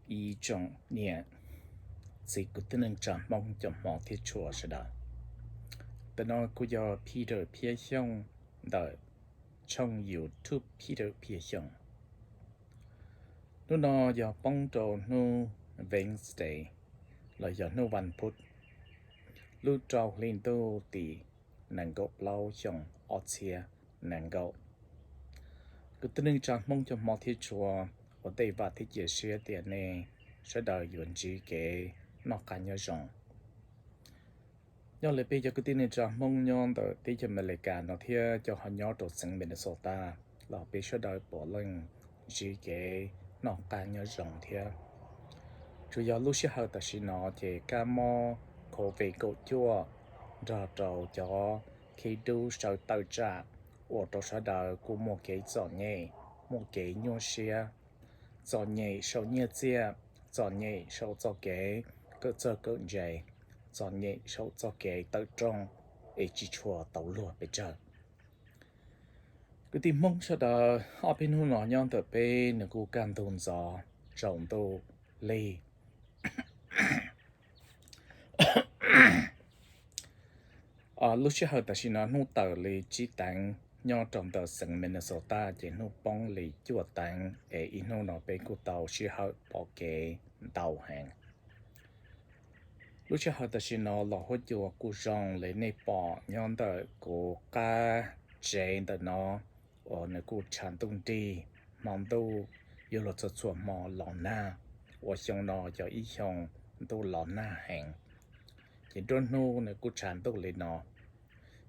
Ib tsoom niam txiv kwv tij neej tsa Hmoob cov hmov thiab tshua sawv daws. Ntawm no kuv yog Peter Phiab Xyooj ntawm tshooj YouTube Peter Phiab Xyooj. Hnub no yog poob rau hnub Wednesday los yog hnub vas phuv, lub rau hli ntuj tim nees nkaum plaub xyoo ob txhiab nees nkaum. Kwv tij neej tsa Hmoob cov hmov thiab tshua, ua ntej vam thiab cia siab tias nej sawv daws yuav ntsib kev noj qab nyob zoo. Nyob li peb cov kwv tij neej tsa Hmoob nyob ntawm teb chaws Amelikas no thiab cov ho nyob rau xeev Minnesota los peb sawv daws puav leej ntsib kev noj qab nyob zoo thiab. Tsuas yog lub sij hawm tam sim no ces kab mob COVID kaum cuaj nrog rau cov khib dub sawv tawm tsam ua rau sawv daws kuj muaj kev txom nyem, muaj kev nyuaj siab, txom nyem saum nyiaj txiaj, txom nyem saum txoj kev kawm txawj kawm ntse, txom nyem saum txoj kev tawm rooj es tsis tshua tau luag pes tsawg. Kwv tij Hmoob sawv daws, ob peb hnub no nyob ntawm peb nws kuj kaj ntug ntxov tsaus ntuj lig. Lub sij hawm tam sim no hnub tawm li tsib teev nyob rau ntawm xeev Minnesota ces hnub poob li cuaj teev es ib hnub no peb kuj tau sij hawm pom kev ntau heev. Lub sij hawm tam sim no los huab cua kuj zoo li nej pom nyob ntawm kuv qab tsev ntawm no uas nws kuj tshav ntuj nrig, hmo ntuj yuav luag txhua txhua hmo los nag, uas xyoo no yog ib xyoo ntuj los nag heev. Ces nruab hnub nws kuj tshav ntuj li no.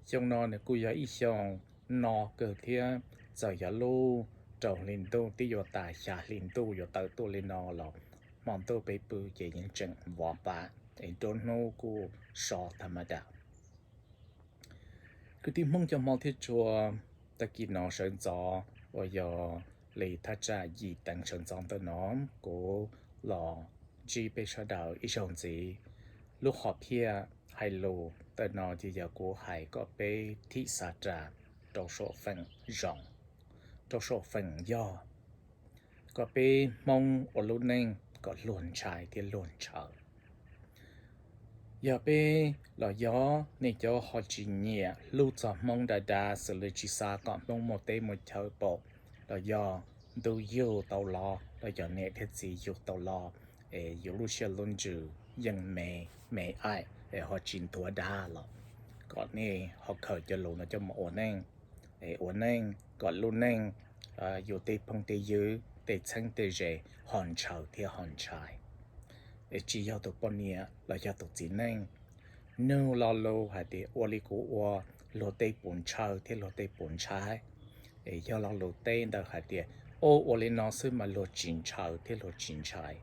Xyoo no nws kuj yog ib xyoo no kawg thiab, txawm yog lub rau hli ntuj twb yuav tas xya hli ntuj yuav tawm tuaj li no los hmo ntuj peb pw ces yeej tseem vov pam es nruab hnub kuj so tham ma das. Kwv tij Hmoob cov hmov thiab tshua, tag kis no sawv ntxov uas yog li thaj tsam yim teev sawv ntxov ntawm no kuv los ntsib peb sawv daws ib zaug ntxiv. Lub hom phiaj hais lus ntawm no ces yog kuv hais kom peb thim xav ras rau saum feem zoo, rau saum feem yog, kom peb Hmoob ua lub neej kom luag ntshai thiab luag ntshaw. Yog peb los yog nej cov ho tsis nyiam hlub txog Hmoob dav dav xws li tsis xav kom Hmoob muaj teb muaj chaw pom, los yog ntuj yug tau los los yog niam thiab txiv yug tau los es yus lub siab lub ntsws yeej me me aim es ho tsis nthuav dav los kom nej ho khaws cov lus no coj mus ua neej, es ua neej kom lub neej yus tej phooj tej ywg tej txheeb tej ze ho ntshaw thiab ho ntshai. Es tsis yog tus poj niam los yog tus txiv neej nug lo lus hais tias ua li kuv ua luag tej puas ntshaw thiab luag tej puas ntshai. Es yog lo lus teb ntawd hais tias ua ua li no xwb mas luag tsis ntshaw thiab luag tsis ntshai,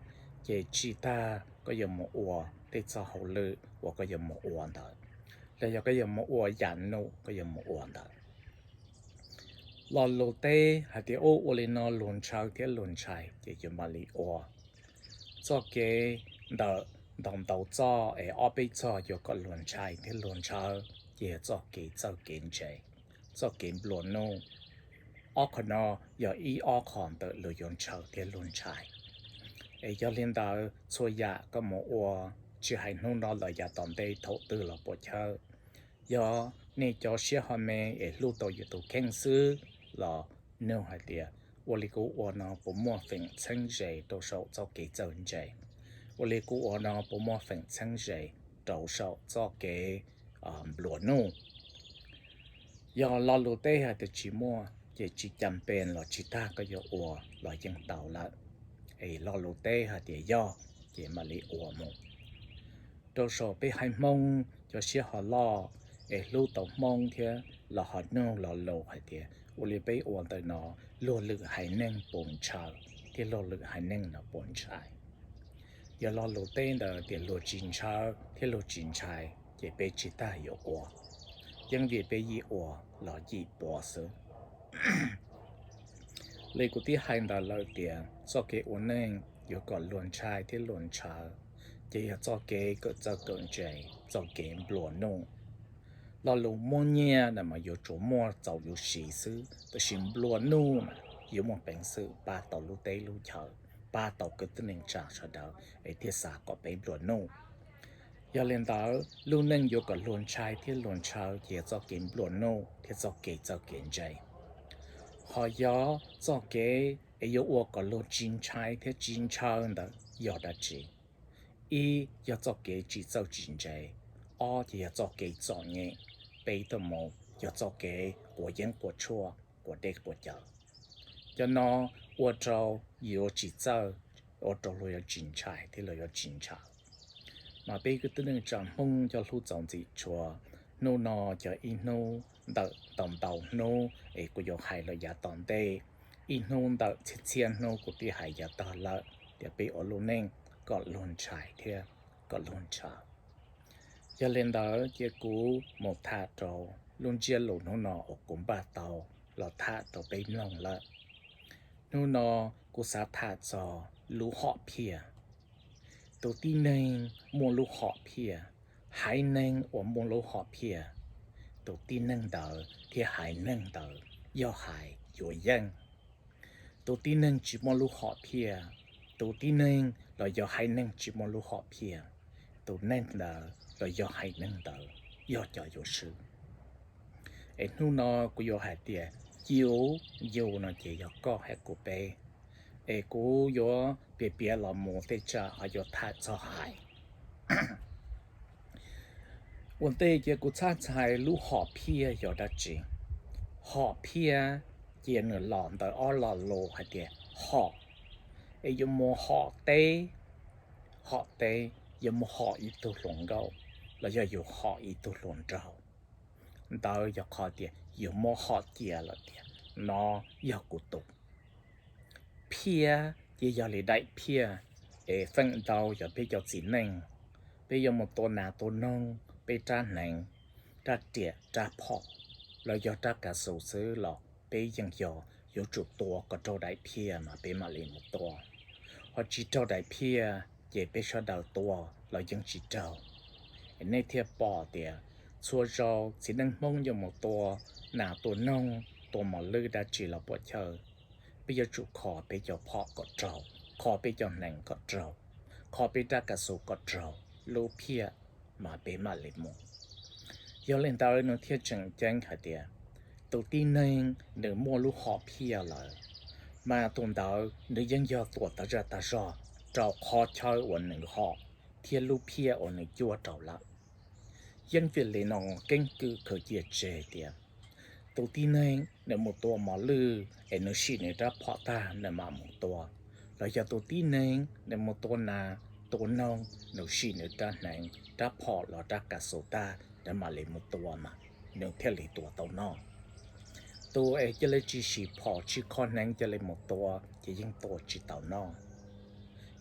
ces tsis tas koj yuav mus ua tej txoj hauj lwm uas koj yuav mus ua ntawd, los yog koj yuav mus ua yam num koj yuav mus ua ntawd. Lo lus teb hais tias ua ua li no luag ntshaw thiab luag ntshai ces yuav mam li ua. Txoj kev ntawm ntau ntau txoj es ob peb txoj yuav kom luag ntshai thiab luag ntshaw ces yog txoj kev txawj kev ntse, txoj kev nplua nuj. Ob qho no yog ib ob qho ntawm luag yuav ntshaw thiab luag ntshai. Es yog li ntawd txhua yam koj mus ua, tsis hais hnub no los yav tom ntej thaum twg los puas chawj, yog nej cov siab ho me es hlub tau yus tus kheej xwb los nug hais tias ua li kuv ua no puas muaj feem txheeb ze rau saum txoj kev txawj ntse, ua li kuv ua no puas muaj feem txheeb ze rau saum txoj kev nplua nuj. Yog lo lus teb hais tias tsis muaj ces tsis cas pes los tsis tas koj yuav ua los yeej tau lawm. Es lo lus teb hais tias yog ces mam li ua mus. Rau saum peb haiv Hmoob cov siab ho loj es hlub tau Hmoob thiab los ho nug lo lus hais tias ua li peb ua ntawm no luag lwm haiv neeg puas ntshaw thiab luag lwm haiv neeg no puas ntshai. Yog lo lus teb ntawd tias luag tsis ntshaw thiab luag tsis ntshai ces peb tsis tas yuav ua, yeej vim peb yim ua los yim puav xwb. Li kuv twb hais ntawd lawm tias txoj kev ua neej yuav kom luag ntshai thiab luag ntshaw ces yog txoj kev kawm txawj kawm ntse, txoj kev nplua nuj. Lo lus muaj nyiaj na mas yuav tsuas muaj txaus yus siv xwb, tab sis nplua nuj mas yuav muaj peev xwm pab tau lub teb lub chaw, pab tau kwv tij neej tsa sawv daws es thiaj xav kom peb nplua nuj. Yog li ntawd, lub neej yuav kom luag ntshai thiab luag ntshaw ces yog txoj kev nplua nuj thiab txoj kev txawj kev ntse. Qhov yog txoj kev es yuav ua kom luag tsis ntshai thiab tsis ntshaw ntawd yog dab tsi? Ib, yog txoj kev tsis txawj tsis ntse. Ob, ces yog txoj kev txom nyem. Peb tuaj mus yog txoj kev quav yeeb quav tshuaj, quav dej quav cawv. Cov no ua rau yuav tsis txawj, ua rau luag yuav tsis ntshai thiab luag yuav tsis ntshaw. Mas peb kwv tij neej tsa Hmoob coj hlub txaus ntxim tshua, hnub no cov ib hnub ntawm ntau ntau hnub es kuv yuav hais los yav tom ntej, ib hnub ntawm txhiab txhiab hnub kuv twb hais yav tag lawm tias peb ua lub neej kom luag ntshai thiab kom luag ntshaw. Yog li ntawd ces kuv mus tham rau lub ntsiab lus hnub no uas kuv npaj tau los tham rau peb mloog lawm. Hnub no kuv xav tham txog lub hom phiaj. Tus tib neeg muaj lub hom phiaj, haiv neeg uas muaj lub hom phiaj, tus tib neeg ntawd thiab haiv neeg ntawd yog hais yuav yeej. Tus tib neeg tsis muaj lub hom phiaj, tus tib neeg los yog haiv neeg tsis muaj lub hom phiaj, tus neeg ntawd los yog haiv neeg ntawd yog cov yuav swb. Es hnub no kuv yuav hais tias yus, yus no ces yog koj thiab kuv peb. Es kuv yuav piav piav los mus tej tsam ho yuav tham txog hais. Ua ntej ces kuv txhab txhais lub hom phiaj yog dab tsi. Hom phiaj ces nws los ntawm ob lo lus hais tias hom, es yuav mus hom teb, hom teb, yuav mus hom ib tug hluas nkauj los yog yus hom ib tug hluas nraug. Ntawd yog qhov tias yus muab hom cia lawm tias no yog kuv tus. Phiaj ces yog li daim phiaj, es feem ntau yog peb cov txiv neej, peb yuav mus tua nas tua noog, peb rab hneev, rab riam, rab phom, los yog rab kav xus xwb los peb yeej yog yuav tsum tua kom raug daim phiaj mas peb mam li mus tua. Ho tsis raug daim phiaj ces peb sawv daws tua los yeej tsis raug. Es nej thiaj pom tias txhua zaus txiv neej Hmoob yuav mus tua nas tua noog, tua mos lwj dab tsi los puam chawj, peb yuav tsum kho peb cov phom kom raug, kho peb cov hneev kom raug, kho peb rab kav xus kom raug, lub phiaj mas peb mam li mus. Yog li ntawd nws thiaj tseem ceeb hais tias tus tib neeg nws muaj lub hom phiaj lawm, mas tus ntawd nws yeej yog tuam tag zaj tag zog rau qhov chaw uas nws hom thiab lub phiaj uas nws cuab rau lawm. Yeej vim li no keeb kwm khaws cia tseg tias tus tib neeg nws mus tua mos lwj es nws sim nws rab phom tag nws mam mus tua, los yog tus tib neeg nws mus tua nas tua noog nws sim nws rab hneev rab phom los rab kav xus tag nws mam li mus tua mas nws thiaj li tua tau noj. Tus es cia li tsis sim phom tsis kho hneev cia li mus tua ces yeej tua tsis tau noj.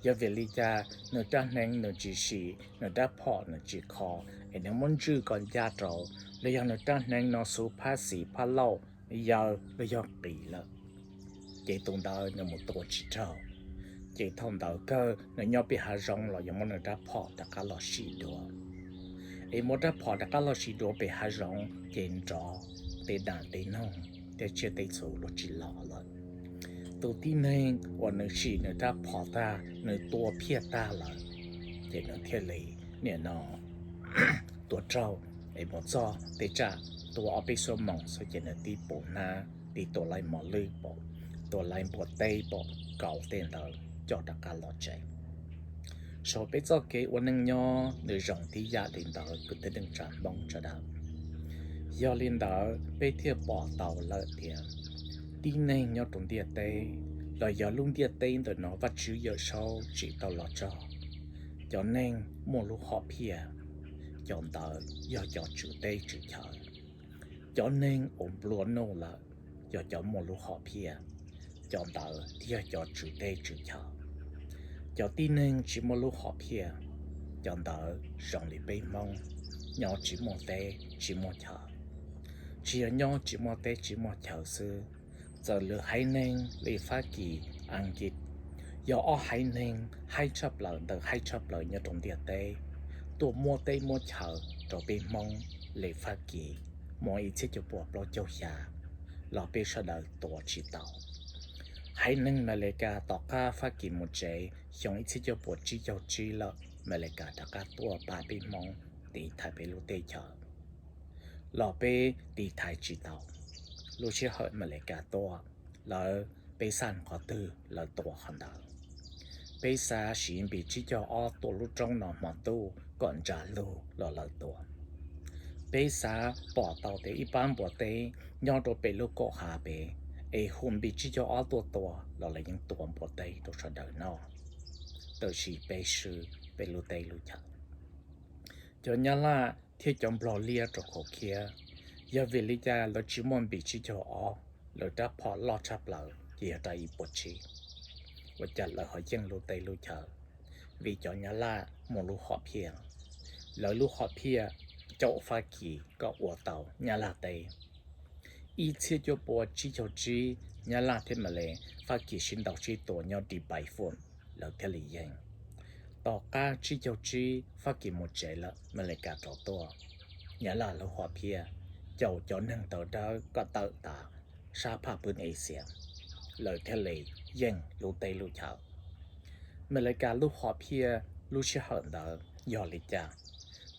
Yog vim li cas nws rab hneev nws tsis sim, nws rab phom nws tsis kho, es nws muab ntswj kom ncaj rau, los yog nws rab hneev no xuv phab xis phab laug yaws los yog qis lawm, ces tus ntawd nws mus tua tsis raug. Ces thaum ntawd kawg nws nyob pem hav zoov los yuav muab nws rab phom rov qab los sim dua. Es muab rab phom rov qab los sim dua pem hav zoov ces nrov tej nas tej noog tej tsiaj tej txhu los tsis los lawm. Tus tib neeg uas nws sim nws rab phom tag nws tua phiaj tag lawm, ces nws thiaj li nim no tua raug, es mus txog tej tsam tua ob peb xuab moos xwb ces nws tib puv hnab tib tua laib mos lwj pom, tua laib npua teb pom, kauv tej ntawd coj rov qab los tsev. Saum peb txoj kev ua neej nyob nws zoo tib yam li ntawd kwv tij neej tsa Hmoob sawv daws. Yog li ntawd peb thiaj pom tau lawm tias tib neeg nyob rau ntiaj teb, los yog lub ntiaj teb ntawm no Vajtswv Yawmsaub tsim tau los txog, cov neeg muaj lub hom phiaj, cov ntawd yog cov tswv teb tswv chaw. Cov neeg uas nplua nuj lawm yog cov muaj lub hom phiaj, cov ntawd thiaj yog cov tswv teb tswv chaw. Cov tib neeg tsis muaj lub hom phiaj, cov ntawd zoo li peb Hmoob, nyob tsis muaj teb tsis muaj chaw. Tsis yog nyob tsis muaj teb tsis muaj chaw xwb, txawm lwm haiv neeg li Fab Kis, Askiv, yog ob haiv neeg haib tshaj plaws ntawm haib tshaj plaws nyob rau ntiaj teb, tuaj muab teb muab chaw rau peb Hmoob li Fab Kis, muaj ib txhiab cuaj puas plaub caug xya, los peb sawv daws tua tsis tau. Haiv neeg Amelikas tom qab Fab Kis mus tsev xyoo ib txhiab cuaj puas tsib caug tsib lawm, Amelikas rov qab tuaj pab peb Hmoob tiv thaiv peb lub teb chaws. Los peb tiv thaiv tsis tau. Lub sij hawm Amelikas tuaj, lawv, peb xav qhov twg lawv tua qhov ntawd. Peb xav siv Npis tsib caug ob tua lub roob no hmo ntuj kom ntsa lug los lawv tua. Peb xav pom tau tias ib pab npua teb nyob rau pem lub kaum hav pem, es hu Npis tsib caug ob tuaj tua los lawv yeej tua npua teb rau sawv daws noj. Tab sis peb swb peb lub teb lub chaw. Cov Nyab Laj thiab cov Nplog liab rau qhov khiab, yog vim li cas lawv tsis muaj Npis tsib caug ob, lawv rab phom loj tshaj plaws ces yog rab ib puas tsib. Ua cas lawv ho yeej lub teb lub chaw? Vim cov Nyab Laj muaj lub hom phiaj, lawv lub hom phiaj caum Fab Kis kom ua tau Nyab Laj teb. Ib txhiab cuaj puas tsib caug tsib, Nyab Laj thiab Amelikas Fab Kis sib ntaus sib tua nyob Dix Pais Foos, lawv thiaj li yeej. Tom qab tsib caug tsib Fab Kis mus tsev lawm, Amelikas rov tuaj, Nyab Laj lub hom phiaj caum cov neeg tawv dawb kom tawm tas sab phaj pwb Axias, lawv thiaj li yeej lub teb lub chaw. Amelikas lub hom phiaj lub sij hawm ntawd yog li cas?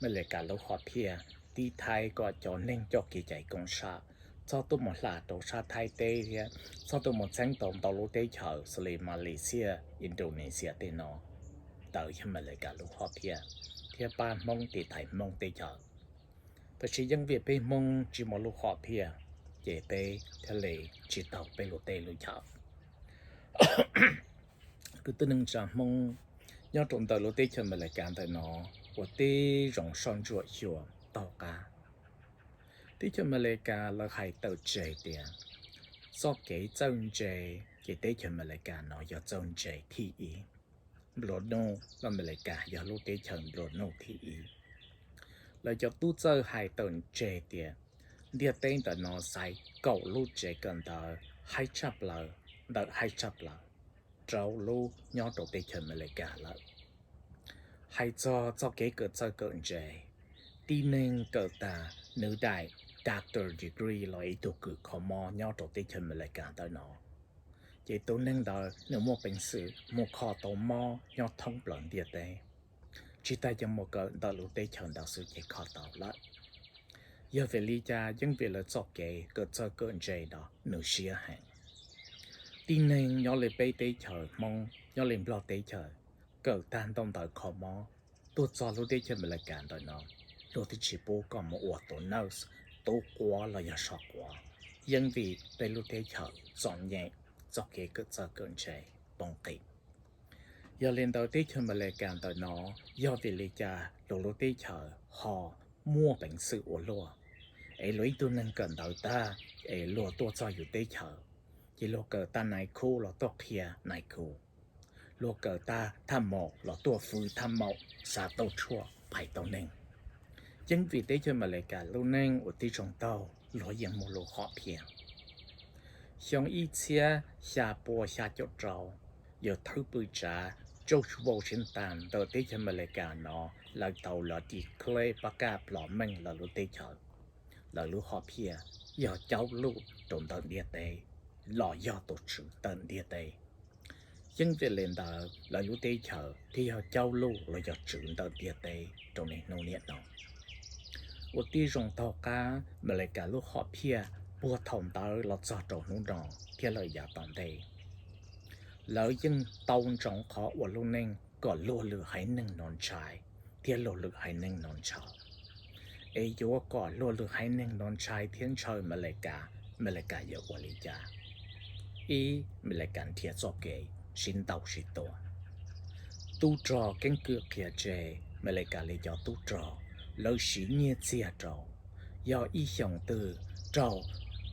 Amelikas lub hom phiaj tiv thaiv kom cov neeg coj kev cai koob sam txhob tuaj mus hla rau sab Thaib teb thiab txhob tuaj mus txeeb tau ntau lub teb chaws xws li Malaysia, Indonesia tej no. Ntawd yog Amelikas lub hom phiaj thiab pab Hmoob tiv thaiv Hmoob teb chaws. Tab sis yeej vim peb Hmoob tsis muaj lub hom phiaj, ces peb thiaj li tsis tau peb lub teb lub chaw. Kwv tij neej tsa Hmoob nyob rau ntawm lub teb chaws Amelikas ntawm no ua tib zoo soj ntsuam xyuas taug qab. Teb chaws Amelikas lawv hais tawm tseg tias txoj kev txawj ntse, ces teb chaws Amelikas no yog txawj ntse thib ib. Nplua nuj los Amelikas yog lub teb chaws nplua nuj thib ib. Lawv cov tub txawj hais tawm tseg tias ntiaj teb ntawm no xaiv kaum lub tsev kawm ntawv haib tshaj plaws, ntawm haib tshaj plaws, rau lub nyob rau teb chaws Amelikas lawm. Hais txog txoj kev kawm txawj kawm ntse, tib neeg kawm tag nws daim doctor degree los ib tug kws kho mob nyob rau teb chaws Amelikas ntawm no, ces tus neeg ntawd nws muaj peev xwm mus kho tau mob nyob thoob plaws ntiaj teb. Tsis tas cov mus kawm ntawm lub teb chaws ntawd xwb ces kho tau lawm. Yog vim li cas? Yeej vim lawv txoj kev kawm txawj kawm ntse no nws siab heev. Tib neeg nyob li peb teb chaws Hmoob, nyob li Nplog teb chaws, kawm tag ntaub ntawv kho mob tuaj txog lub teb chaws Amelikas ntawm no, luag twb tsis pub koj mus ua tus nurse, tub quab los yog sov quav, yeej vim peb lub teb chaws txom nyem, txoj kev kawm txawj kawm ntse poob qis. Yog li ntawd teb chaws Amelikas ntawm no, yog vim li cas luag lub teb chaws ho muaj peev xwm ua luaj, es luag ib tug neeg kawm ntawv tag es luag tuaj txog yus teb chaws, ces luag kawm tag nais khu los tuaj qhia nais khu, luag kawm tag thaj maum los tuaj fwv thaj maum, xa tau tshuaj, phais tau neeg. Yeej vim teb chaws Amelikas lub neej ua tib zoo taug, luag yeej muaj lub hom phiaj. Xyoo ib txhiab xya pua xya caum rau, yawg thawj pwm tsav George Washington ntawm teb chaws Amelikas no, lawv tau los declare pab kaj plos meej lawv lub teb chaws. Lawv lub hom phiaj yog caub luj rau ntawm ntiaj teb, los yog tus tswv ntawm ntiaj teb. Yeej vim li ntawd lawv lub teb chaws thiaj yog caub luj los yog tswv ntawm ntiaj teb rau niaj hnub niaj no. Ua tib zoo taug qab Amelikas lub hom phiaj puag thaum ntawd los txog rau hnub no thiab lawm yav tom ntej. Lawv yeej tau ntsoov qhov ua lub neej kom luag lwm haiv neeg no ntshai thiab luag lwm haiv neeg no ntshaw. Es yuav kom luag lwm haiv neeg no ntshai thiab ntshaw Amelikas, Amelikas yuav ua li cas? Ib, Amelikas nrhiav txoj kev sib ntaus sib tua. Tub rog Keeb Kwm qhia tseg Amelikas li cov tub rog, lawv siv nyiaj txiag rau, yog ib xyoos twg rau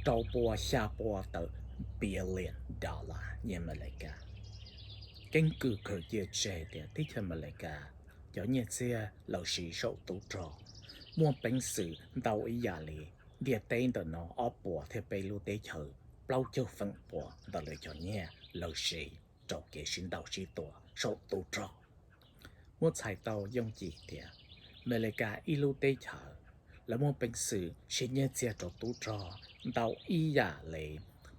rau pua xya pua tawm billion dollar nyiaj Amelikas. Keeb Kwm khaws cia tseg tias teb chaws Amelikas cov nyiaj txiag lawv siv saum tub rog muaj peev xwm ntau ib yam li ntiaj teb ntawm no ob puas thiab peb lub teb chaws plaub caug feem pua ntawm lawv cov nyiaj lawv siv rau kev sib ntaus sib tua saum tub rog. Muab txhais tau yooj yim tias Amelikas ib lub teb chaws lawv muaj peev xwm siv nyiaj txiag rau tub rog ntau ib yam li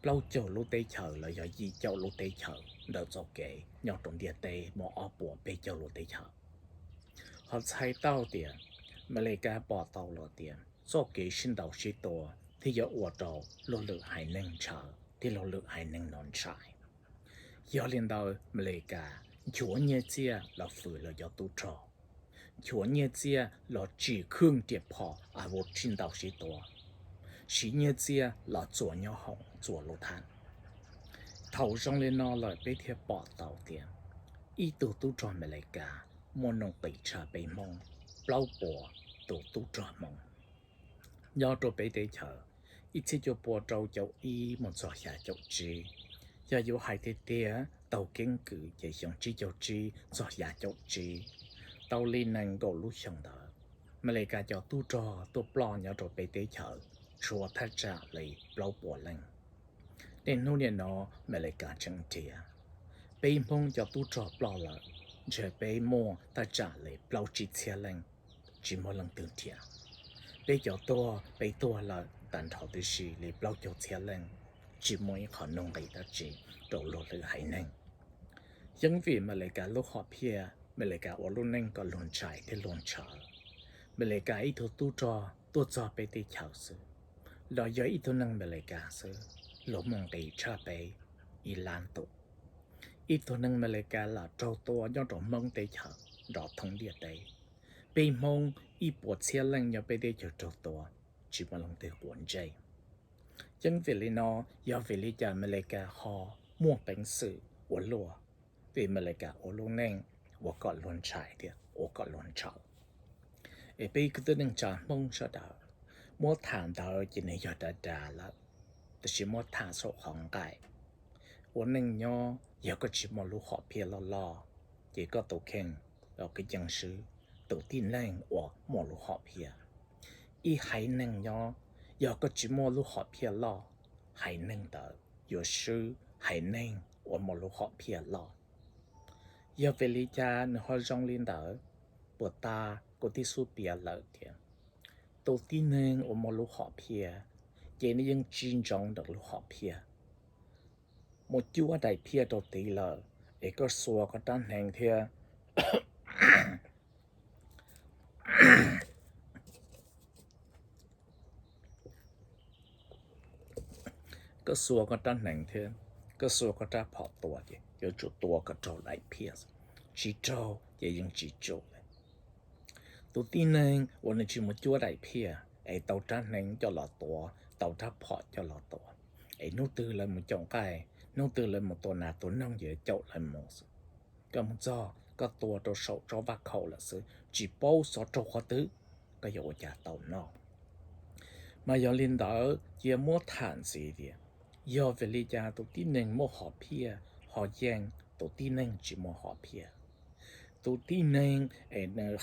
plaub caug lub teb chaws los yog yim caum lub teb chaws ntawm txoj kev nyob rau ntiaj teb muaj ob puas peb caug lub teb chaws. Ho txhais tau tias Amelikas pom tau los tias txoj kev sib ntaus sib tua thiaj yuav ua rau luag lwm haiv neeg ntshaw thiab luag lwm haiv neeg no ntshai. Yog li ntawd Amelikas nchuav nyiaj txiaj los fwm lawv cov tub rog, nchuav nyiaj txiaj los tsim khwj riam phom a vus sib ntaus sib tua, siv nyiaj txiaj los txuas nyob hoom txuas lub thaj. Thaum zoo li no lawm peb thiaj pom tau tias ib tug tub rog Amelikas muaj nuj nqis tshaj peb Hmoob plaub puas tus tub rog Hmoob. Nyob rau peb teb chaws ib txhiab cuaj pua rau caum ib mus txog xya caum tsib, yog yuav hais tiag tiag taug keeb kwm ces xyoo tsib caug tsib txog xya caum tsib, tau li nees nkaum lub xyoo ntawd, Amelikas cov tub rog tuaj ploj nyob rau peb teb chaws tshuav thaj tsam li plaub puas leej. Niaj hnub niaj no Amelikas tseem nrhiav. Peb Hmoob cov tub rog ploj lawm, ntshe peb muaj thaj tsam li plaub tsib txhiab leej, tsis muaj leej twg nrhiav. Peb cov tuag peb tuag lawm tag nrho tib si li plaub caug txhiab leej, tsis muaj ib qho nuj nqis dab tsi rau luag lwm haiv neeg. Yeej vim Amelikas lub hom phiaj, Amelikas ua lub neej kom luag ntshai thiab luag ntshaw. Amelikas ib tug tub rog tuaj txog peb teb chaws xwb, los yog ib tug neeg Amelikas xwb, luag muaj nqis tshaj peb ib lab tus. Ib tug neeg Amelikas lam raug tua nyob rau Hmoob teb chaws nrov thoob ntiaj teb. Peb Hmoob ib puas txhiab leej nyob peb teb chaws raug tua, tsis muaj leej twg quav ntsej. Yeej vim li no, yog vim li cas Amelikas ho muaj peev xwm ua luaj? Vim Amelikas ua lub neej ua kom luag ntshai thiab ua kom luag ntshaw. Es peb kwv tij neej tsa Hmoob sawv daws, muab tham ntawd ces nws yog dav dav lawm, tab sis muab tham saum qhov nqaij. Ua neej nyob yog koj tsis muaj lub hom phiaj loj loj, ces koj tus kheej los koj yeej swb tus tib neeg uas muaj lub hom phiaj. Ib haiv neeg nyob, yog koj tsis muaj lub hom phiaj loj, haiv neeg ntawd yuav swb haiv neeg uas muaj lub hom phiaj loj. Yog vim li cas nws ho zoo li ntawd? Puas tas kuv twb xub piav lawm tias tus tib neeg uas muaj lub hom phiaj, ces nws yeej tsis ntsoov ntawm lub hom phiaj. Mus cuab daim phiaj rau tid lawm, es koj xuas koj rab hneev thiab koj xuas koj rab hneev thiab koj xuas koj rab phom tua ces yuav tsum tua koj raug daim phiaj, tsis raug ces yeej tsis tsum li. Tus tib neeg uas nws tsis mus cuab daim phiaj es tau rab hneev coj los tua, tau rab phom coj los tua, es hnub twg lawv mus caum nqaij, hnub twg lawv mus tua nas tua noog ces caum lawv mus xwb. Koj mus txog koj tua rau saum tsob vaj khaum lawm xwb, tsis paub xov raug qhov twg, koj yuav ua cas tau noj? Mas yog li ntawd cia muab tham ntxiv tias, yog vim li cas tus tib neeg muaj hom phiaj ho yeej tus tib neeg tsis muaj hom phiaj? Tus tib neeg,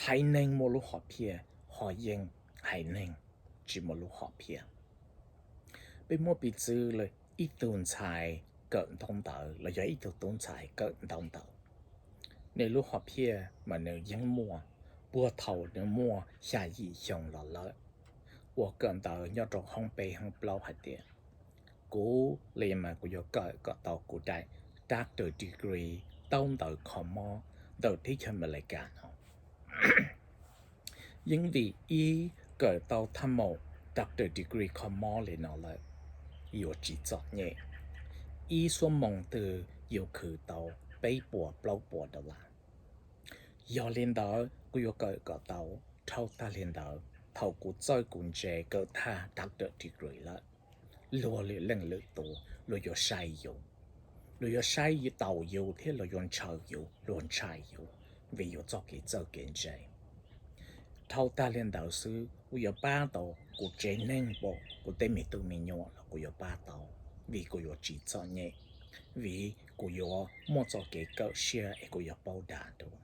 haiv neeg muaj lub hom phiaj ho yeej haiv neeg tsis muaj lub hom phiaj? Peb muab piv txwv li ib tug ntxhais kawm ntaub ntawv los yog ib tug tub ntxhais kawm ntaub ntawv, nws lub hom phiaj mas nws yeej muaj puag thaum nws muaj xya yim xyoo los lawm, uas kawm ntawv nyob rau hoob peb hoob plaub hais tias, kuv li mas kuv yuav kawm kom tau kuv daim doctor degree, ntaub ntawv kho mob ntawm teb chaws Amelikas no. Yeej vim ib kawm tau thaj maum doctor degree kho mob li no lawm, yuav tsis txom nyem. Ib xuab moos twg yus khwv tau peb puas plaub puas dollar. Yog li ntawd kuv yuav kawm kom tau, dhau tag li ntawd thaum kuv txawj kuv ntse kawm tag doctor degree lawm, luag lwm leej lwm tus luag yuav saib yus, luag yuav saib taus yus thiab luag yuav ntshaw yus, luag ntshai yus vim yus txoj kev txawj kev ntse. Dhau tag li ntawd xwb kuv yuav pab tau kuv tsev neeg npaum kuv tej me tub me nyuam los kuv yuav pab tau, vim kuv yuav tsis txom nyem, vim kuv yuav muaj txoj kev kawm siab es kuv yuav paub dav dua.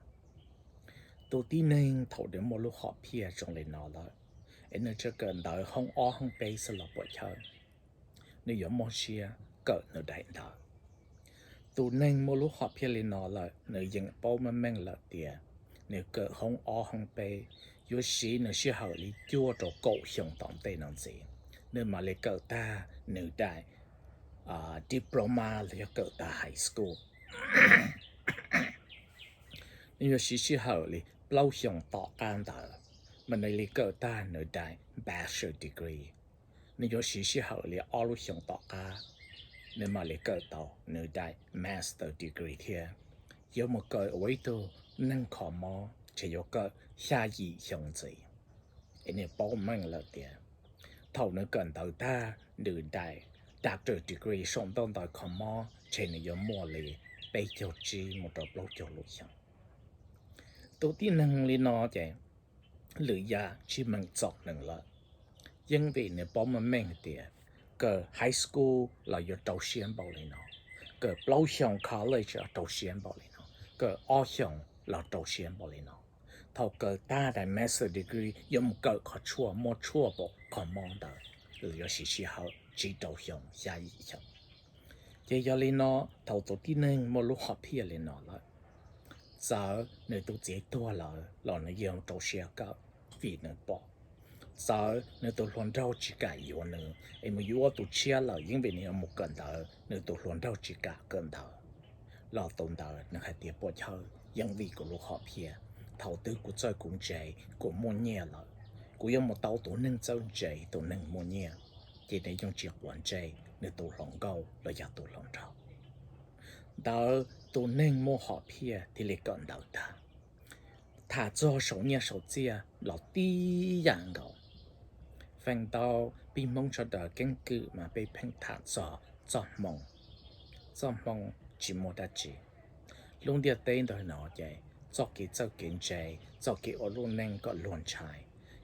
Tus tib neeg thaum nws muaj lub hom phiaj zoo li no lawm, es nws tsuas kawm ntawv hoob ob hoob peb xwb los puas chawj, nws yuav muaj siab kawm nws daim ntawv. Tus neeg muaj lub hom phiaj li no lawm nws yeej paub meej meej lawm tias nws kawm hoob ob hoob peb yuav siv nws sij hawm li cuaj rau kaum xyoo tom ntej no ntxiv, nws mam li kawm tag nws daim diploma los yog kawm tag high school. Nws yuav siv sij hawm li plaub xyoos tom qab ntawd mas nws li kawm tag nws daim bachelor degree. Nws yuav siv sij hawm li ob lub xyoos tom qab nws mam li kawm tau nws daim master degree thiab. Yuav mus kawm ua ib tug neeg kho mob ces yuav kawm xya yim xyoo ntxiv. Es nws paub meej lawm tias thaum nws kawm ntawv tag nws daim doctor degree saum ntaub ntawv kho mob ces nws yuav muaj li peb caug tsib mus rau plaub caug lub xyoo. Tus tib neeg li no ces lwm yam tsis meem txom nws lawm, yeej vim nws paub meej meej hais tias kawm high school los yuav rau siab npaum li no, kawm plaub xyoos college los rau siab npaum li no, kawm ob xyoos los rau siab npaum li no. Thaum kawm tag daim master degree yuav mus kawm qhov tshuaj muaj tshuaj pom kho mob ntawd los yuav siv sij hawm tsib rau xyoo xya yim xyoo. Ces yog li no, thaum tus tib neeg muaj lub hom phiaj li no lawm, txawm nws tus txiv tuag lawm los nws yeej rau siab kawm, vim nws pom. Txawm nws tus hluas nraug tsis kam yuav nws es mus yuav tus tshiab lawm, yeej vim nws yuav mus kawm ntawv, nws tus hluas nraug tsis kam kawm ntawv, los tus ntawd nws hais tias puas chawj, yeej vim kuv lub hom phiaj. Thaum twg kuv txawj kuv ntse, kuv muaj nyiaj lawm, kuv yuav mus tau tus neeg txawj ntse, tus neeg muaj nyiaj, ces nws yeej tsis quav ntsej nws tus hluas nkauj los yog tus hluas nraug. Ntawd tus neeg muaj hom phiaj thiaj li kawm ntawv tag. Tham txog saum nyiaj saum txiaj los tib yam nkaus. Feem ntau peb Hmoob sawv daws keeb kwm mas peb pheej tham txog txoj hmoo. Txoj hmoo tsis muaj dab tsi. Lub ntiaj teb ntawm no ces txoj kev txawj kev ntse, txoj kev ua lub neej kom luag ntshai,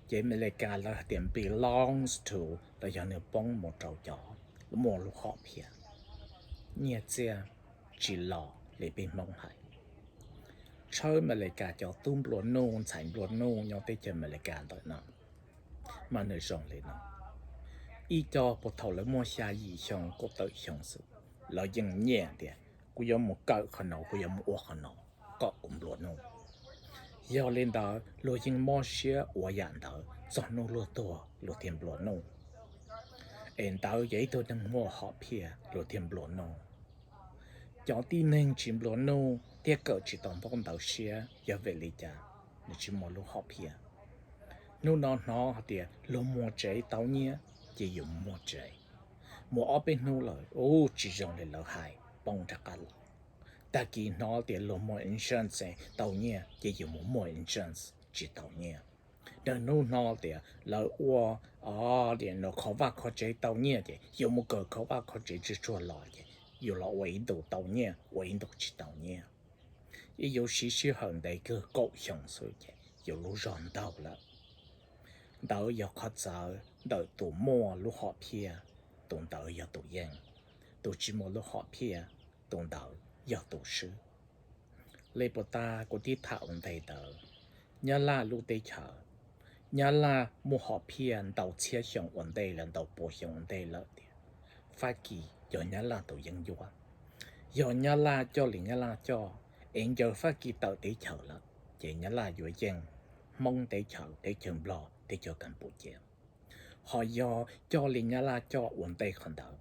ces Amelikas lawv hais tias belongs to los yog nws poob mus rau cov muaj lub hom phiaj. Nyiaj txiaj tsis los li peb Hmoob hais. Tshawb Amelikas cov tub nplua nuj ntxhais nplua nuj nyob teb chaws Amelikas ntawm no mas nws zoo li no. Ib co puag thaum lawv muaj xya yim xyoo kaum tawm xyoo xwb, lawv yeej nyiam tias kuv yuav mus kawm qhov no, kuv yuav mus ua qhov no kom kuv nplua nuj. Yog li ntawd luag yeej mob siab ua yam ntawd txog hnub luag tuag luag thiaj nplua nuj. Es ntawd yog ib tug neeg muaj hom phiaj luag thiaj nplua nuj. Cov tib neeg tsis nplua nuj thiab kawm tsis tau ntaub ntawv siab yog vim li cas? Nws tsis muaj lub hom phiaj. Hnub no hnov hais tias luag muag tsev tau nyiaj ces yus muag tsev. Muaj ob peb hnub lawm ub tsis zoo li lawv hais, poob rov qab los. Tag kis hnov tias luag muag insurance tau nyiaj ces yus mus muag insurance tsis tau nyiaj. Nag hnub hnov tias lawv ua, o, tias no kho vaj kho tsev tau nyiaj ces yus mus kawm kho vaj kho tsev tsuag tsuag los ces yus los ua ib ntus tau nyiaj, ua ib ntus tsis tau nyiaj. Ib yus siv sij hawm ntev kawg kaum xyoo xwb ces yus lub zog ntaug lawm. Ntawd yog qhov txawv ntawm tus muaj lub hom phiaj, tus ntawd yog tus yeej. Tus tsis muaj lub hom phiaj, tus ntawd yog tus swb. Li puas tas kuv tib tham ua ntej ntawd, Nyab Laj lub teb chaws, Nyab Laj muaj hom phiaj ntau txhiab xyoo ua ntej lawm, ntau pua xyoo ua ntej lawm tias Fab Kis yog Nyab Laj tus yeeb ncuab. Yog Nyab Laj coj li Nyab Laj coj es ncaws Fab Kis tawm teb chaws lawm ces Nyab Laj yuav yeej Hmoob teb chaws, teb chaws Nplog, teb chaws Kas Pus Cia. Ho yog coj li Nyab Laj coj ua ntej qhov ntawd,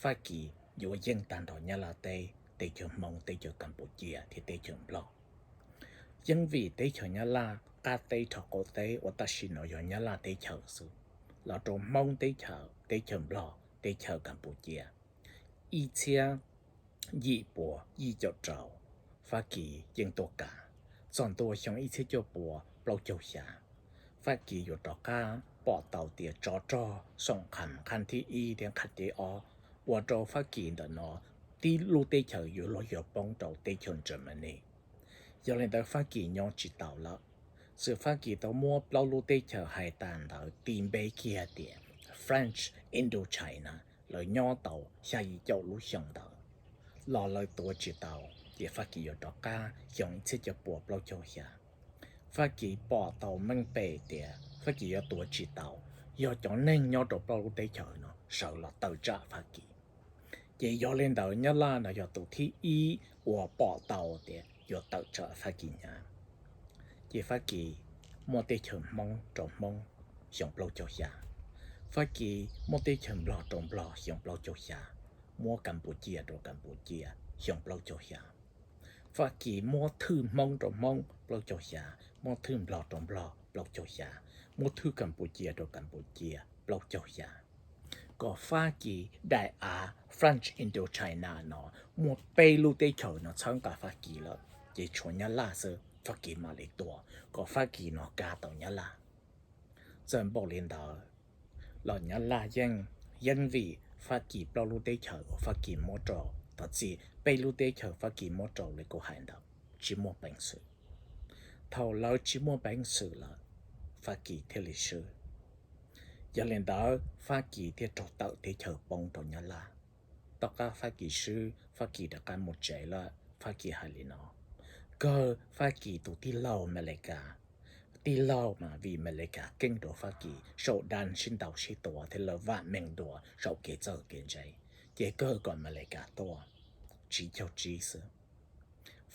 Fab Kis yuav yeej tag nrho Nyab Laj teb, teb chaws Hmoob, teb chaws Kas Pus Cia thiab teb chaws Nplog. Yeej vim teb chaws Nyab Laj qab teb rho qaum teb uas tam sim no yog Nyab Laj teb chaws xwb, los rau Hmoob teb chaws, teb chaws Nplog, teb chaws Kas Pus Cia, ib txhiab yim pua yim caum rau, Fab Kis yeej tuaj kav. Txog ntua xyoo ib txhiab cuaj pua plaub caug xya, Fab Kis yuav rov qab pom tau tias tsov rog Soom Qham nqaj thib ib thiab nqaj thib ob ua rau Fab Kis ntawm no tib lub teb chaws yuav luag yuav poob rau teb chaws Germany. Yog li ntawd Fab Kis nyob tsis tau lawm. Xwm Fab Kis tau muab plaub lub teb chaws hais tas ntawd tis npe kiag tias French Indochina, lawv nyob tau xya yim caum lub xyoo ntawd los lawv tuav tsis tau, ces Fab Kis yuav rov qab xyoo ib txhiab cuaj pua plaub caug xya. Fab Kis pom tau meej pem tias Fab Kis yuav tuav tsis tau, yog cov neeg nyob rau plaub lub teb chaws no sawv los tawm tsam Fab Kis. Ces yog li ntawd Nyab Laj no yog tus thib ib uas pom tau tias yuav tawm tsam Fab Kis hnyav. Ces Fab Kis muaj teb chaws Hmoob rau Hmoob xyoo plaub caug xya, Fab Kis muaj teb chaws Nplog rau Nplog xyoo plaub caug xya, muab Kas Pus Cia rau Kas Pus Cia xyoo plaub caug xya. Fab Kis muab thwj Hmoob rau Hmoob plaub caug xya, muab thwj Nplog rau Nplog plaub caug xya, muab thwj Kas Pus Cia rau Kas Pus Cia plaub caug xya, kom Fab Kis daim av French Indochina no muaj peb lub teb chaws no txhawb nqa Fab Kis lawm, ces tshuav Nyab Laj xwb Fab Kis mam li tua, kom Fab Kis no kav tau Nyab Laj. Txawm npaum li ntawd los Nyab Laj yeej, yeej vim Fab Kis plaub lub teb chaws uas Fab Kis muab rau, thov txim, peb lub teb chaws Fab Kis muab rau li kuv hais ntawd tsis muaj peev xwm. Thaum lawv tsis muaj peev xwm lawm, Fab Kis thiaj li swb. Yog li ntawd Fab Kis thiaj raug tawm teb chaws poob rau Nyab Laj. Tom qab Fab Kis swb, Fab Kis rov qab mus tsev lawm, Fab Kis hais li no: Kawg Fab Kis tus tij laug Amelikas, tij laug mas vim Amelikas keeb rau Fab Kis saum dab sib ntaus sib tua thiab lawv vam meej dua saum kev txawj kev ntse, ces kawg kom Amelikas tuaj. Tsib caug tsib xwb,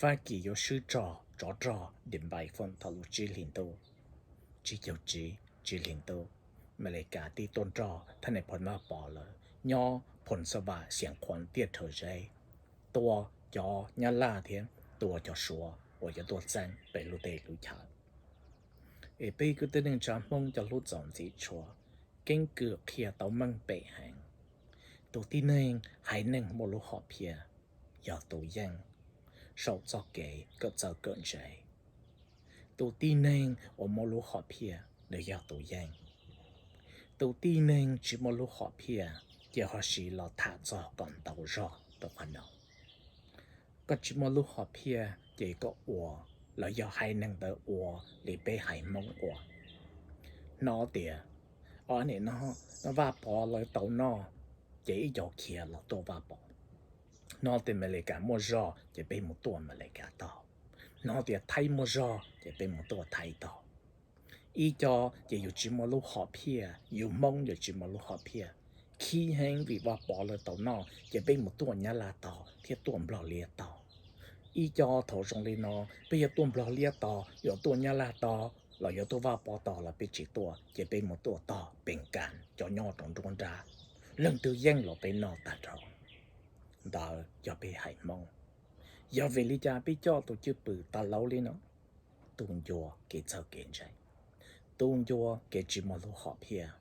Fab Kis yuav swb rog tsov rog Din Npais Foom thaum lub tsib hlis ntuj. Tsib caug tsib, tsib hlis ntuj, Amelikas tib tuaj nrog thab nes phoo Vaj Pov lawm nyob Phoos Xa Vam Xiav Khuam Tiaj Rhawv Zeb, tua cov Nyab Laj thiab tua cov Suav uas yuav tuaj txeeb peb lub teb lub chaw. Es peb kwv tij neej tsa Hmoob cov hlub txaus ntxim tshua, keeb kwm qhia tau meej pem heev. Tus tib neeg haiv neeg muaj lub hom phiaj yog tus yeej saum txoj kev kawm txawj kawm ntse. Tus tib neeg uas muaj lub hom phiaj nws yog tus yeej. Tus tib neeg tsis muaj lub hom phiaj ces ho siv los tham txog kom ntau zog rau qhov no. Koj tsis muaj lub hom phiaj ces koj ua los yog haiv neeg ntawd ua li peb haiv Hmoob ua. Hnov tias, o, nim no Vaj Pov lawv tau noj, ces ib co khiav los tuaj Vaj Pov. Hnov tias Amelikas muaj zog ces peb mus tuaj Amelikas tog. Hnov tias Thaib muaj zog ces peb mus tuaj Thaib tog. Ib co ces yus tsis muaj lub hom phiaj, yus Hmoob yus tsis muaj lub hom phiaj, khib heev vim Vaj Pov lawv tau noj ces peb mus tuaj Nyab Laj tog thiab tuaj Nplog Liab tog. Ib co thaum zoo li no peb yuav tuaj Nplog Liab tog, yuav tuaj Nyab Laj tog los yuav tuaj Vaj Pov tog los peb tsis tuaj ces peb mus tuaj tog Pes Kas cov nyob rau nruab nrab, leej twg yeej los peb noj tag nrho. Ntawd yog peb haiv Hmoob. Yog vim li cas peb coj tus cwj pwm tas laub li no? Tu ncua kev txawj kev ntse, tu ncua kev tsis muaj lub hom phiaj,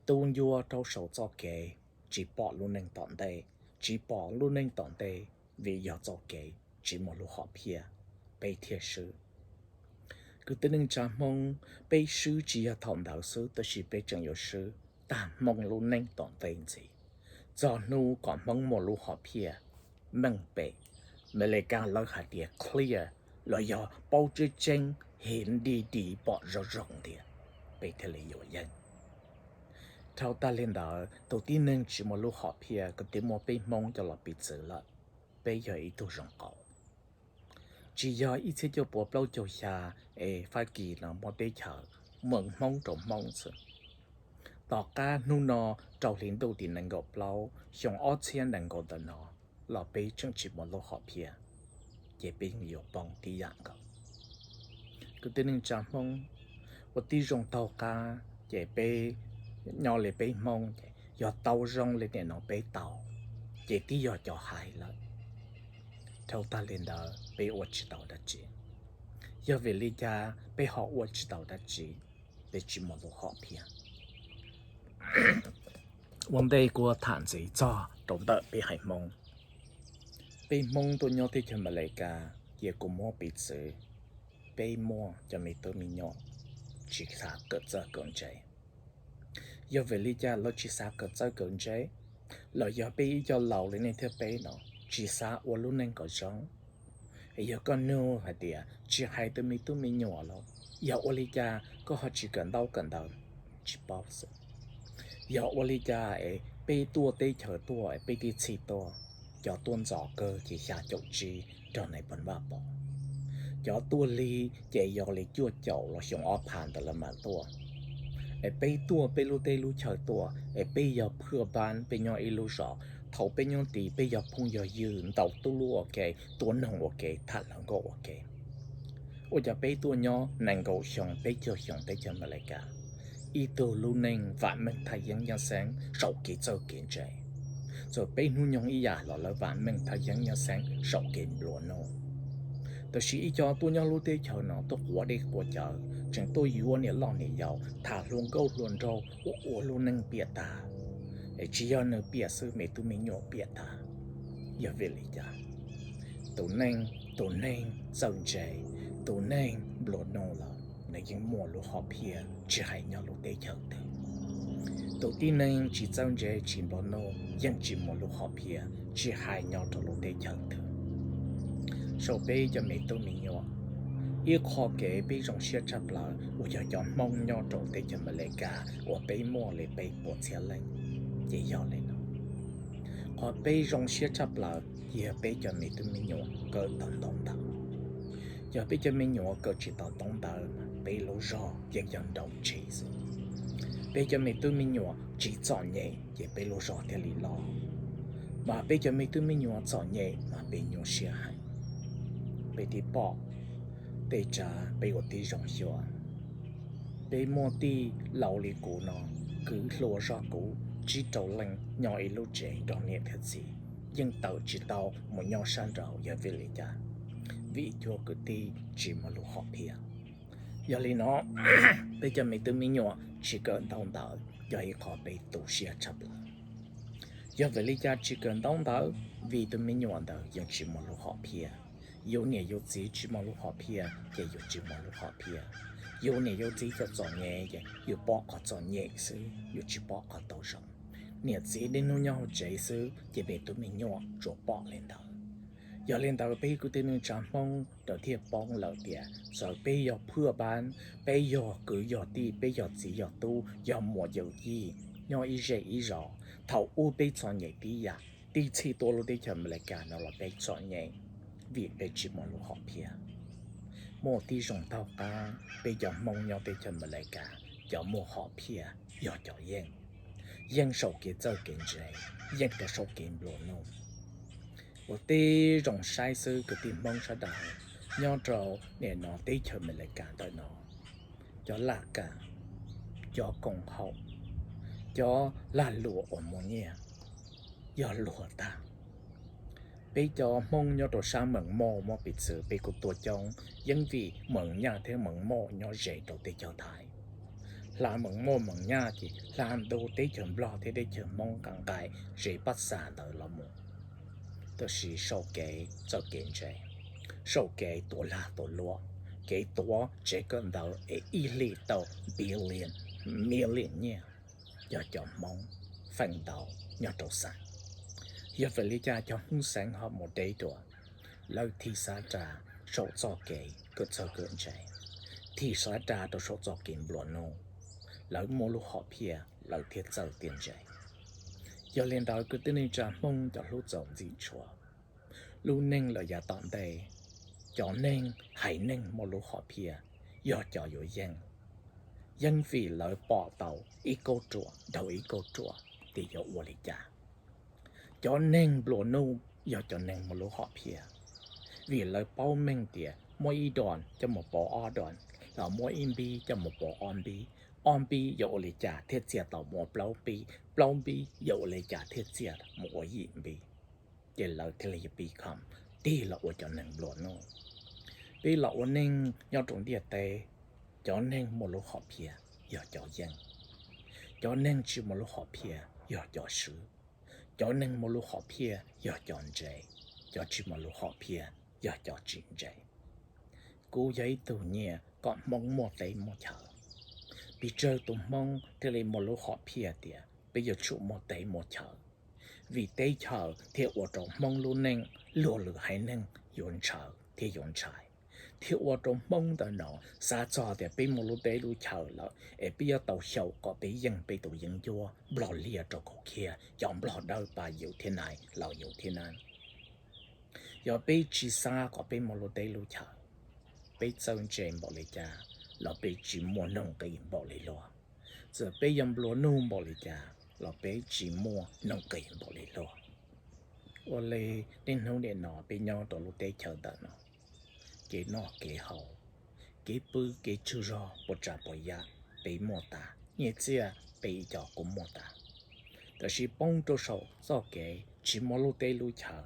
tu ncua rau saum txoj kev tsis pom lub neej tom ntej, tsis pom lub neej tom ntej vim yog txoj kev tsis muaj lub hom phiaj, peb thiaj swb. Kwv tij neej tsa Hmoob, peb swb tsis yog thaum ntawd xwb tab sis peb tseem yuav swb tag Hmoob lub neej tom ntej ntxiv, txog hnub kom Hmoob muaj lub hom phiaj meej pem, Amelikas lawv hais tias clear los yog paub tseeb tseeb, hev di di pom zoo zoo tias peb thiaj li yuav yeej. Dhau tag li ntawd tus tib neeg tsis muaj lub hom phiaj kwv tij muaj peb Hmoob coj los piv txwv lawm, peb yog ib tug zoo qauv. Tsis yog ib txhiab cuaj puas plaub caug xya es Fab Kis no muab teb chaws meem Hmoob rau Hmoob xwb. Tom qab hnub no rau hli ntuj tim nees nkaum plaub xyoo ob txhiab nees nkaum ntawm no los peb tseem tsis muaj lub hom phiaj, ces peb yuav poob tib yam nkaus. Kwv tij neej tsa Hmoob, ua tib zoo taug qab ces peb nyob li peb Hmoob ces yog tau zoo li nim no peb tau ces twb yog cov hais lawm. Dhau tag li ntawd peb ua tsis tau dab tsi. Yog vim li cas peb ho ua tsis tau dab tsi? Peb tsis muaj lub hom phiaj. Ua ntej kuv tham ntxiv txog rau ntawm peb haiv Hmoob. Peb Hmoob tuaj nyob teb chaws Amelikas ces kuv muab piv txwv, peb muaj cov me tub me nyuam tsis xav kawm txawj kawm ntse. Yog vim li cas lawv tsis xav kawm txawj kawm ntse? Los yog peb ib co laus li nej thiab peb no tsis xav ua lub neej kom zoo? Yog koj nug hais tias tsis hais tus me tub me nyuam los yog ua li cas koj ho tsis kawm ntaub kawm ntawv? Tsis paub xwb. Yog ua li cas es peb tuaj teb chaws tuaj es peb tib txhij tuaj, cov tuaj ntxov kawg ces xya caum tsib nrog nais phoo Vaj Pov, cov tuaj lig ces yog li cuaj caum los xyoo ob phav ntawd lawv mam tuaj. Es peb tuaj peb lub teb lub chaw tuaj es peb yog phwj pab, peb nyob ib lub zos, thaum peb nyob tid peb yog phooj yog ywg, ntaus tub lub ua ke, tuav noog ua ke, tham hluas nkauj ua ke. Ua cas peb tuaj nyob nees nkaum xyoo peb caug xyoo teb chaws Amelikas, ib tug lub neej vam meej thaj yeeb nyab xeeb saum kev txawj kev ntse, Txawm peb hnub nyoog ib yam los lawv vam meej thaj yeeb nyob xeeb saum kev nplua nuj. Tab sis ib co tuaj nyob lub teb chaws no tuaj quav dej quav cawv, tseem tuaj yuav niam loj niam yau, tham hluas nkauj hluas nraug, ua ua lub neej piam tag. Es tsis yog nws piam xwb, me tub me nyuam piam tag. Yog vim li cas? Tus neeg, tus neeg txawj ntse, tus neeg nplua nuj lawm, nws yeej muaj lub hom phiaj, tsis hais nyob lub teb chaws twg. Tus tib neeg tsis txawj ntse tsis nplua nuj yeej tsis muaj lub hom phiaj, tsis hais nyob rau lub teb chaws twg. Saum peb cov me tub me nyuam, ib qho kev peb zoo siab tshaj plaws uas yog cov Hmoob nyob rau teb chaws Amelikas uas peb muaj li peb puas txhiab leej, ces yog li no. Qhov peb zoo siab tshaj plaws yog peb cov me tub me nyuam kawm tau ntaub ntawv. Yog peb cov me nyuam kawm tsis tau ntaub ntawv, peb lub zog yeej yog nrau ntshis xwb. Peb cov me tub me nyuam tsis txom nyem ces peb lub zog thiaj li loj. Mas peb cov me tub me nyuam txom nyem mas peb nyuaj siab heev. Peb twb pom tej tsav peb ua tib zoo xyuas. Peb muaj tij laus li kuv no, kwv hluas zog kuv, tsib rau leej nyob ib lub tsev nrog niam thiab txiv, yeej tawm tsis tau mus nyob sab nraud. Yog vim li cas? Vim cuag kwv tij tsis muaj lub hom phiaj. Yog li no, peb cov me tub me nyuam tsis kawm ntaub ntawv yog ib qho peb tu siab tshaj plaws. Yog vim li cas tsis kawm ntaub ntawv? Vim tus me nyuam ntawd yeej tsis muaj lub hom phiaj. Yus niam yus txiv tsis muaj lub hom phiaj ces yus tsis muaj lub hom phiaj. Yus niam yus txiv cov txom nyem ces yus pom qhov txom nyem xwb, yus tsis pom qhov tau zoo. Niam txiv niaj hnub nyob hauv tsev xwb ces me tub me nyuam tsuas pom li ntawd. Yog li ntawd peb kwv tij neej tsa Hmoob lawv thiaj paub lawm tias txawm peb yog phwj pab, peb yog kwv yog tij, peb yog txiv yog tub, yog muam yawm yij, nyob ib zej ib zos, thaum ub peb txom nyem tib yam, tib txhij tuaj lub teb chaws Amelikas no los peb txom nyem, vim peb tsis muaj lub hom phiaj. Muaj tib zoo taug qab, peb cov Hmoob nyob teb chaws Amelikas cov muaj hom phiaj yog cov yeej, yeej saum kev txawj kev ntse, yeej rau saum kev nplua nuj. Ua tib zoo saib xwb kwv tij Hmoob sawv daws, nyob rau nim no teb chaws Amelikas ntawm no, cov laj kam, cov koom haum, cov lag luam uas muaj nyiaj yog luag tag. Peb cov Hmoob nyob rau sab Mees Moj muab piv txwv peb kuj tuaj coob, yeej vim Mees Nyaj thiab Mees Moj nyob ze rau teb chaws Thaib. Hla Mees Moj Mees Nyaj ces hla ntu teb chaws Nplog thiab teb chaws Hmoob nqa nqai ze pab xa ntawd los mus. Tab sis saum kev txawj kev ntse, saum kev tuav lag tuav luam, kev tuav tsev kawm ntawv es ib hlis tau billion, million nyiaj, yog cov Hmoob feem ntau nyob rau xeev. Yog vim li cas cov Hmoob xeev ho mus deb dua? Lawv thim xav ras saum txoj kev kawm txawj kawm ntse, thim xav ras rau saum txoj kev nplua nuj, lawv muaj lub hom phiaj lawv thiaj txawj thiaj ntse. Yog li ntawd kwv tij neej tsa Hmoob cov hlub txaus ntxim tshua, lub neej lawm yav tom ntej, cov neeg haiv neeg muaj lub hom phiaj yog cov yuav yeej. Yeej vim lawv pom tau ib kauj ruam dhau ib kauj ruam tias yuav ua li cas. Cov neeg nplua nuj yog cov neeg muaj lub hom phiaj, vim lawv paub meej tias muab ib dos coj mus pauv ob dos, los muab ib npib coj mus pauv ob npib, ob npib yuav ua li cas thiaj txiav tau mus ua plaub npib, plaub npib yuav ua li cas thiaj txiav mus ua yim npib. Ces lawv thiaj li yuav pib khom tig los ua cov neeg nplua nuj. Peb los ua neeg nyob rau ntiaj teb, cov neeg muaj lub hom phiaj yog cov yeej. Cov neeg tsis muaj lub hom phiaj yog cov swb. Cov neeg muaj lub hom phiaj yog cov ntse, cov tsis muaj lub hom phiaj yog cov tsis ntse. Kuv yog ib tug nyiaj kom Hmoob muaj teb muaj chaw. Pes tsawg tus Hmoob thiaj li muaj lub hom phiaj tias peb yuav tsum muaj teb muaj chaw, vim teb chaws thiaj ua rau Hmoob lub neej luag lwm haiv neeg yuav ntshaw thiab yuav ntshai, thiaj ua rau Hmoob ntawm no xav txog tias peb muaj lub teb lub chaw lawm es peb yuav tau xyaum kom peb yeej peb tus yeeb ncuab, Nplog liag rau kaum kiag, cov Nplog dawb pa yus thiab nais los yus thiab nab. Yog peb tsis xav kom peb muaj lub teb lub chaw, peb txawj ntse npaum li cas los peb tsis muaj nuj nqis npaum li luag. Txawm peb yog nplua nuj npaum li cas los peb tsis muaj nuj nqis npaum li luag. Ua li niaj hnub nim no peb nyob rau lub teb chaws ntawm no, kev noj kev haus, kev pw kev tsug zog puas tsav puas yam peb muaj tas, nyiaj txiaj peb ib co kuj muaj tas. tab sis poob rau saum txoj kev tsis muaj lub teb lub chaw.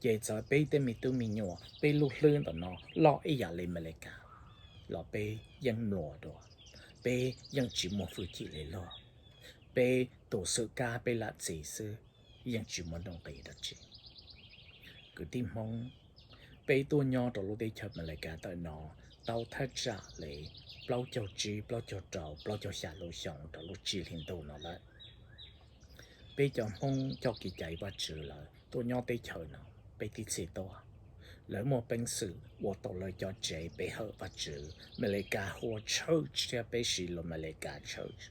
Ces txawm peb tej me tub me nyuam, peb lub hlwb ntawm no loj ib yam li Amelikas los peb yeej mluas dua, peb yeej tsis muaj hwj chim li luag, peb tus xwm kab peb lam txis xwb, yeej tsis muaj nuj nqis dab tsi. Kwv tij Hmoob, peb tuaj nyob rau lub teb chaws Amelikas ntawm no tau thaj tsam li plaub caug tsib, plaub caug rau, plaub caug xya lub xyoo rau lub tsib hlis ntuj no lawm. Peb cov Hmoob coj kev cai Vajtswv lawm tuaj nyob teb chaws no, peb tib txhij tuaj. Lawv muaj peev xwm ua tau lawv cov tsev pe hawm Vajtswv, Amelikas hu ua church thiab peb siv lus Amelikas church.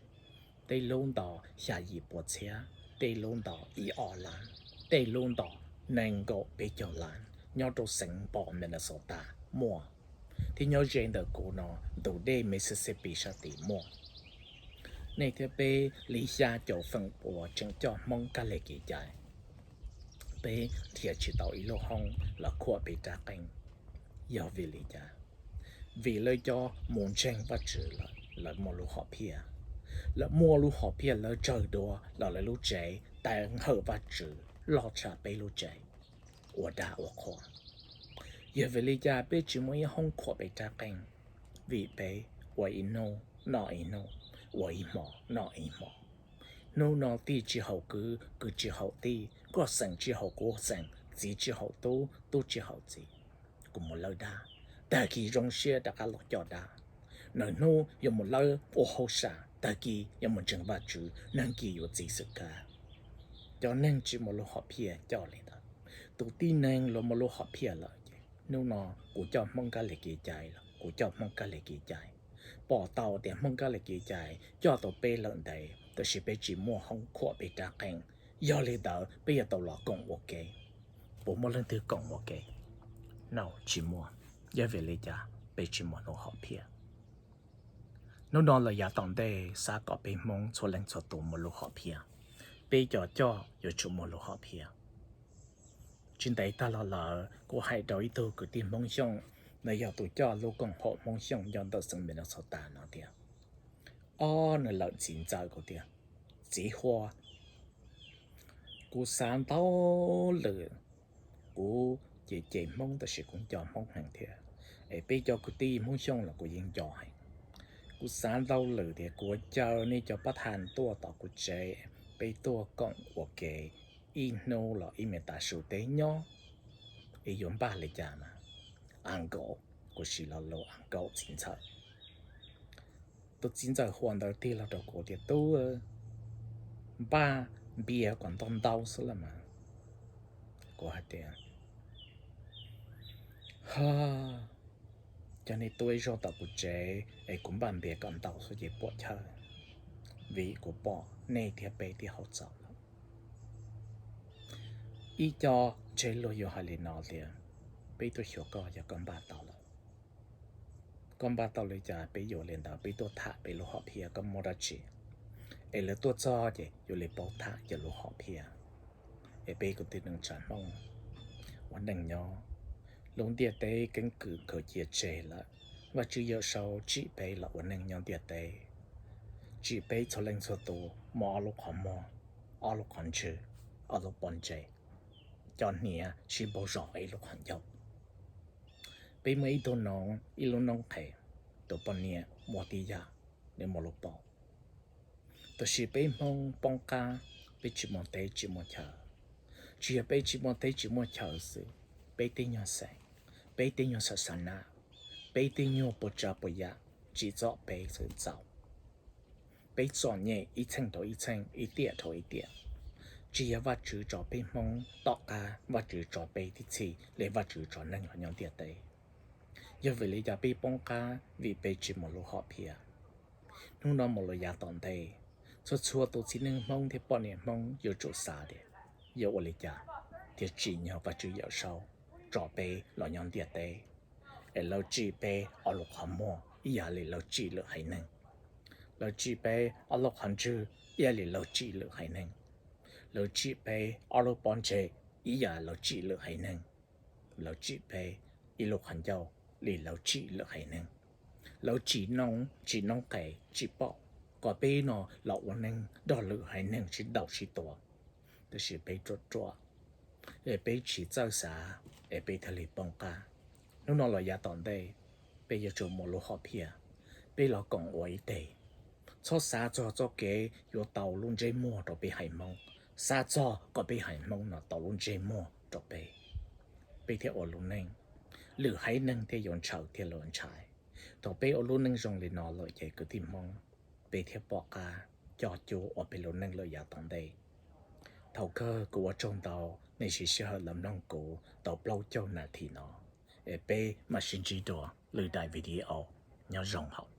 Tej lub nto xya yim pua txhiab, tej lub nto ib ob lab, tej lub nto nees nkaum peb caug lab, nyob rau xeev npo Minnesota muaj, thiab nyob ze ntawm kuv no ntu dej Mississippi sab tid muaj. Nej thiab peb li xya caum feem pua tseem coj Hmoob kab lig kev cai. Peb nrhiav tsis tau ib lub hoob los khuam peb rab qeej. Yog vim li cas? Vim lawv cov mus ntseeg Vajtswv lawm, lawv muaj lub hom phiaj. Lawv muaj lub hom phiaj lawv tsawg dua los lawv lub tsev teev hawm Vajtswv loj tshaj peb lub tsev ua dab ua qhua. Yog vim li cas peb tsis muaj ib hoob khuam peb rab qeej? Vim peb ua ib hnub noj ib hnub, ua ib hmo noj ib hmo. Hnub no tij tsis haum kwv, kwv tsis haum tij, koj xeem tsis haum kuv xeem, txiv tsis haum tub, tub tsis haum txiv. Kuv mus lawb dab, tag kis zoo siab rov qab los coj dab. Nag hnub yuav mus lawb ua hauj sam, tag kis yuav mus ntseeg Vajtswv, nag kis yuav txiv xwm kab. Cov neeg tsis muaj lub hom phiaj coj li ntawd. Tus tib neeg los muaj lub hom phiaj lawm ces hnub no kuv coj Hmoob kab lig kev cai los kuv coj Hmoob kab lig kev cai. Pom tau tias Hmoob kab lig kev cai coj tau peb lawm ntev, tab sis peb tsis muaj hoob khuam peb rab qeej. Yog li ntawd peb yuav tau los koom ua ke. Puas muaj leej twg koom ua ke? No, tsis muaj. Yog vim li cas? Peb tsis muaj lub hom phiaj. Hnub no lawm yav tom ntej xav kom peb Hmoob txhua leej txhua tus muaj lub hom phiaj. Peb cov coj yuav tsum muaj lub hom phiaj. Tsis ntev tag los lawm kuv hais rau ib tug kwv tij Hmoob Xyooj, nws yog tus coj lub koom haum Hmoob Xyooj nyob ntawm xeev Minnesota no tias, ob, nws lawm txiv ntxawm kuv tias, txiv Huab, kuv xav ntau lwm, kuv cem cem Hmoob tab sis kuv nco Hmoob heev thiab, es peb cov kwv tij Hmoob Xyooj los kuv yeej nco heev. Kuv xav ntau lwm tias kuv caw nej cov pab thas tuaj tom kuv tsev, peb tuaj koom ua ke ib hnub los ib me tav su teb nyob, es yuav npaj li cas mas? Uncle, kuv siv lo lus uncle, txiv ntxawm. Tus txiv ntxawm Huab ntawd tig los rau kuv tias, tub, npaj npias kom ntau ntau xwb los mas. Kuv hais tias, coj nej tuaj ib zaug tom kuv tsev es kuv npaj npias kom ntau xwb ces puam chawj, vim kuv pom nej thiab peb twb haus txaus lawm. Ib co ntsej luag yuav hais li no tias, peb tuaj xyuas koj yog koj npaj tau lawm. Koj npaj tau li cas peb yuav li ntawd, peb tuaj tham peb lub hom phiaj, koj muaj dab tsi es lawv tuaj txog ces yuav li paub tham yog lub hom phiaj. Es peb kwv tij neej tsa Hmoob ua neej nyob, lub ntiaj teb keeb kwm khaws cia tseg lawm. Vajtswv Yawm Saub tsim peb los ua neeg nyob ntiaj teb, tsim peb txhua leej txhua tus muaj ob lub qhov muag, ob lub qhov ntswg, ob lub pob ntseg, cov hniav sib npaug zog ib lub qhov ncauj. Peb muaj ib tug noov, ib lub noob qhes, tus poj niam muaj tib yam, nws muaj lub paum. Tab sis peb Hmoob poob qab, peb tsis muaj teb tsis muaj chaw. Tsis yog peb tsis muaj teb tsis muaj chaw xwb, peb tej nyuag xeem, peb tej nyuag xa xa na, peb tej nyuag puas tsav puas yam tsim txom peb xwb txaus. Peb txom nyem ib txheej rau ib txheej, ib tiam rau ib tiam. Tsis yog Vajtswv tso peb Hmoob tom qab, Vajtswv tso peb tib txhij li Vajtswv tso neeg los nyob ntiaj teb. Yog vim li cas peb poob qab? Vim peb tsis muaj lub hom phiaj. Hnub no mus los yav tom ntej, txhua txhua tus txiv neej Hmoob thiab poj niam Hmoob yuav tsum xav tias yuav ua li cas thiaj tsim nyog Vajtswv Yawm Saub tso peb los nyob ntiaj teb, es lawv tsim peb ob lub qhov muag ib yam li lawv tsim lwm haiv neeg. Lawv tsim peb ob lub qhov ntswg ib yam li lawv tsim lwm haiv neeg. Lawv tsim peb ob lub pob ntseg ib yam lawv tsim lwm haiv neeg. Lawv tsim peb ib lub qhov ncauj li lawv tsim lwm haiv neeg. Lawv tsim noov, tsim noob qes, tsim paum, Qhov peb no los ua neej nrog lwm haiv neeg sib ntaus sib tua, tab sis peb ruam ruam, es peb tsis txawj xav, es peb thiaj li poob qab. Hnub no los yav tom ntej, peb yuav tsum muaj lub hom phiaj, peb los koom ua ib teg. Txhob xav txog txoj kev yuav tau lub ntsej muag rau peb haiv Hmoob, xav txog kom peb haiv Hmoob no tau lub ntsej muag rau peb, peb thiaj ua lub neej, lwm haiv neeg thiaj yuav ntshaw thiaj li ntshai. Thaum peb ua lub neej zoo li no lawm ces kwv tij Hmoob, peb thiaj pom qab coj cuab ua peb lub neej lawm yav tom ntej. Thaum kawg kuv ua tsaug ntau nej siv sij hawm los mloog kuv tau plaub caug nas this no, es peb mam sib ntsib dua lwm daim video. Nyob zoo hauv